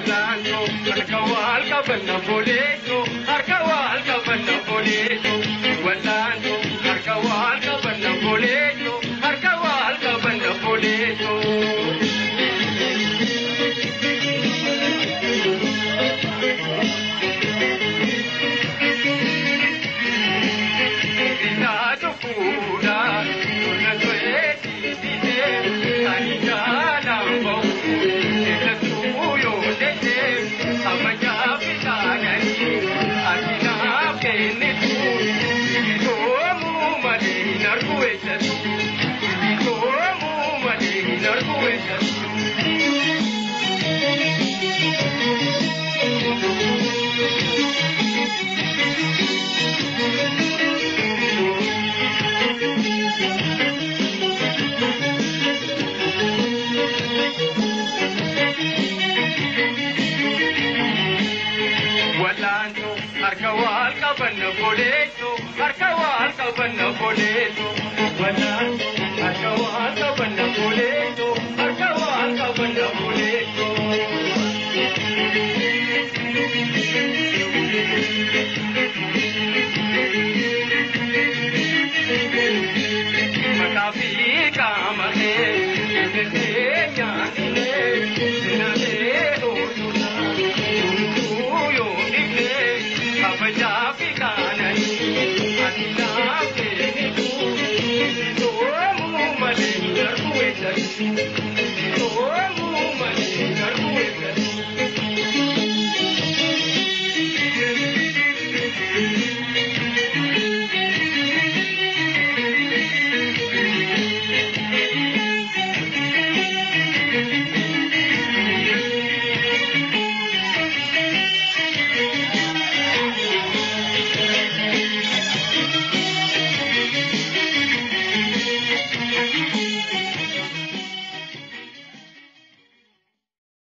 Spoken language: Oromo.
Wallaanto harka wal qabanna boleeto, harka wal qabanna boleeto. Wallaanto harka wal qabanna boleeto, harka wal qabanna boleeto. Itaatu fuudha tolna to'eeti didee ani jaalaan ba'u eessattuu yoo deddee kabajaa fitaananii ati naaf kennitu bitoomuu malee hin argu eessattu, bitoomuu malee hin argu eessattu. Wallaanto harka wal qabanna boleeto, harka wal qabanna boleeto. Wallaanto harka wal qabanna boleeto, harka wal qabanna boleeto. Mataa fi qaama kee eegsisee nyaanninee sinatee ooludha. Tumtuu yoo dhibnee kabajaa fi qaananii ati naaf kennitu bitoomuu malee hin argu eessatti.